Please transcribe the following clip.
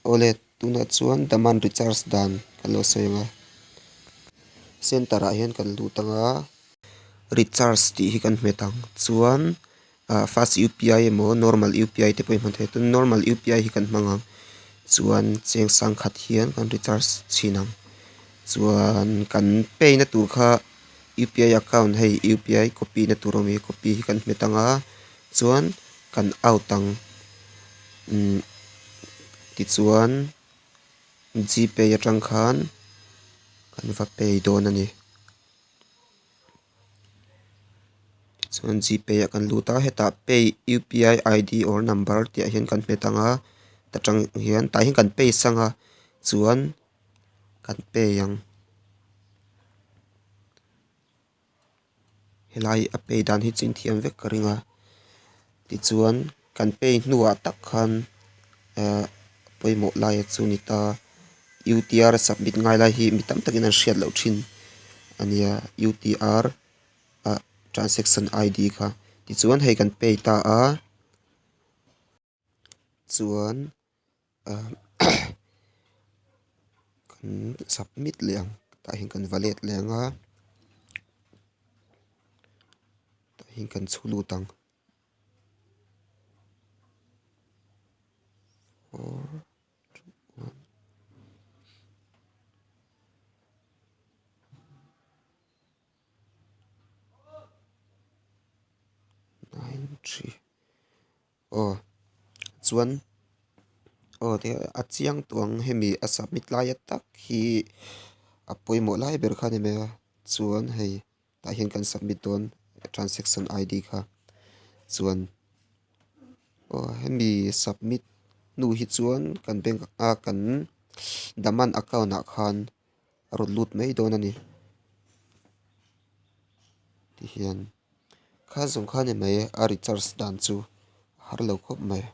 Awle tunah chuan Daman recharge dan kan lo sawi ang a. Center ah hian kan lut ang a, recharge tih hi kan hmet ang. Chuan ah fast UPI emaw normal UPI te pawh hi hman theih a tin normal UPI hi kan hmang ang. Chuan cheng sangkhat hian kan recharge chhin ang. Chuan kan pay na tur kha UPI account hei UPI copy na tur a awm hi copy hi kan hmet ang a chuan kan out ang umm tichuan gpay atang khan kan va pay dawn a ni tichuan gpay ah kan lut a hetah pay UPI ID or number tih ah hian kan hmet ang a ta tang hian tah hian kan paste ang a chuan. Kan pay ang. Helai a pay dan hi chu inthiam vek ka ring a. Tichuan kan pay hnuah tak khan ehh pawimawh lai a chu ni ta. UTR submit ngai lai hi mi tam takin an hriat loh thin a nia UTR ah transaction ID kha. Tichuan hei kan pay ta a. Chuan kan submit leh ang tah hian kan va let leh ang a tah hian kan chhu lut ang four two one. Nine three aw chuan aw te a chiang tawh ang hemi a submit lai a tak hi a pawimawh lai ber kha a ni mai a chuan hei tah hian kan submit dawn transaction ID kha chuan aw hemi submit hnu hi chuan kan bank a kan daman account ah khan a rawn lut mai dawn a ni tihian kha zawng kha a ni mai a recharge dan chu a har lo khawp mai.